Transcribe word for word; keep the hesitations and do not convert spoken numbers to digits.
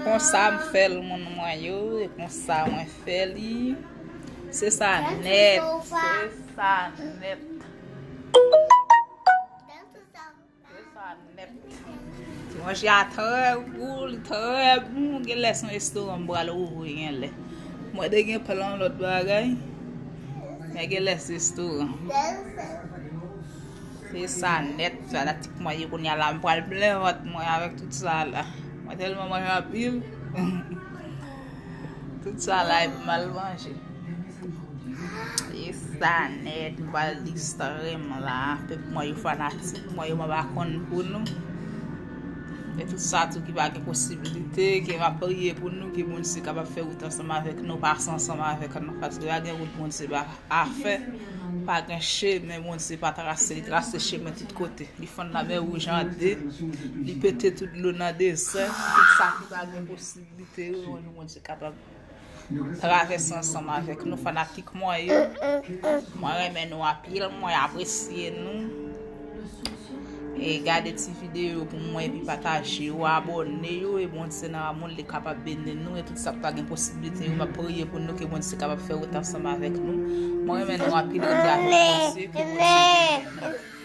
Konsa m fè l, moun mwen yo, e konsa mwen fè li. Se sa nèt, se sa nèt. Se sa nèt. Ti manje a trè gou, li trè bon. Gen lè se yon restoran m pral ouvri, gen lè. Mwen te gen plan lòt bagay, men gen lè se restoran. Se sa nèt, fanatik mwen yo, kounye a la, m pral plen vant mwen avèk tout sa la. Mwen tèlman manje anpil. Tout sa la, epi m al manje. E sa nèt, m pral distrè m la. Pèp mwen yo, fanatik mwen yo, mwen pa konn pou nou. E tout sa tou ki pa gen posiblite, ke m ap priye pou nou, ke Bondye kapab fè wout ansanm avèk nou, pase ansanm avèk nou, paske pa gen wout Bondye pa a fè, pa gen chemen Bondye pa trase, li trase chemen tout kote. Li fann lamè wouj an de, li pete tout dlo nan dezè, tout sa ki pa gen posiblite yo, yon jou Bondye kapab travèse ansanm avèk nou, fanatik mwen yo. Mwen renmen nou anpil, mwen apresye nou. E gade ti videyo pou mwen, epi pataje yo, abòne yo, e Bondye nan amoun, li kapab beni nou, e tout sa k pa gen posiblite yo, m ap priye pou nou, ke Bondye kapab fè wout ansanm avèk nou. Mwen renmen nou anpil, rete avèk Bondye, ke Bondye beni nou.